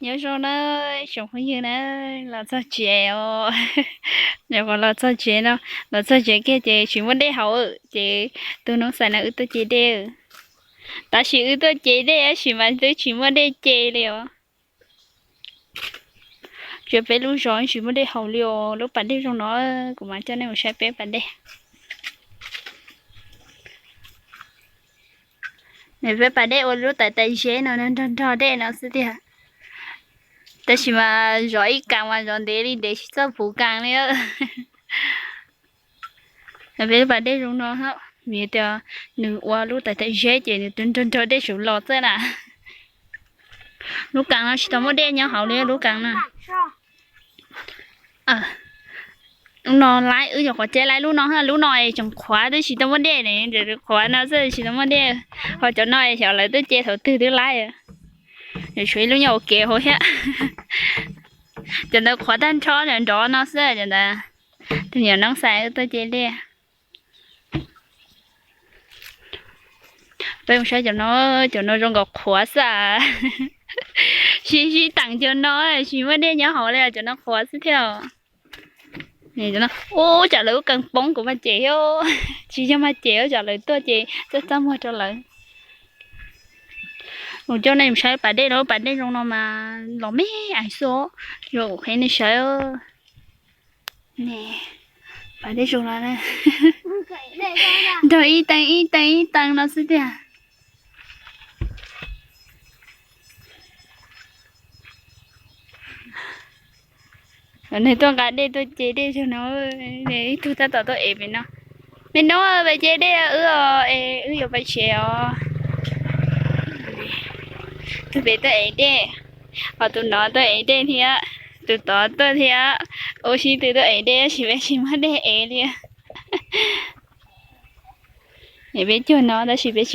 Nyob zoo na, tsoom phooj ywg na, los txog tsev os. Nyuam qhuav los txog tsev no, los txog tsev kiag ces tsis muaj dej haus, ces tus noob xais no wb tuaj ce dej. Tab sis wb tuaj ce dej tab sis mas twb tsis muaj dej ce li os. Tsuas peb lub zos tsis muaj dej haus li os. Lub pas dej zoo no, kuv mam coj nej mus saib peb pas dej. Peb pas dej ua lub tais tais zeb no nrog nrog dej no xwb tiag. Tab sis mas zov ib kas mas zov ntev li ntev tsis txawj puv kas li. Peb lub pas dej zoo no, vim tias nws ua lub tais tais zeb ces nws twb nrog nrog dej saum los xwb na. Lub kas no tsis tau muaj dej nyob hauv li lub kas no. Lub no laib, wb nyuam qhuav ce laib lub no, lub no es tseem qhuav twb tsis tau muaj dej ne, qhuav no xwb tsis tau muaj dej. Ho cov no xyov lawv twb ce thaum twg twb laib. Tshuav ib lub nyob ua kev hauv thiab. Cov ntawd qhuav tag nrho nrov no xwb cov ntawd. Tus nyuam noob xais wb tuaj ce dej. Peb mus saib cov no, cov no zoo nkaus qhuav xwb. Sib sib teem cov no, tsis muaj dej nyob hauv li, cov no qhuav xwb thiab. Ub, tsam lawv ub kas poob kuv mas cem thiab. Tsis yog mas cem, tsam lawv tuaj ces txaj txaj muag rau lawv. Mus coj nej mus saib pas dej, lub pas dej zoo no mas los me ais xwb, zoo kuv qhia nej saib. Pas dej zoo no, nrog ib teev ib teev ib teev no xwb tiag. Nws tuaj nqa dej tuaj ce dej zog no, ib tug tab tom tuaj ev pem no. Me noob, pem ce dej wb os, es wb yuav pais tsev os. Tus pem tuaj ev dej, ho tus no tuaj ev dej thiab, tus tod tuaj thiab. Ua si tus tuaj ev dej tab sis peb tsis muaj dej ev li. Es peb cuag no tab sis peb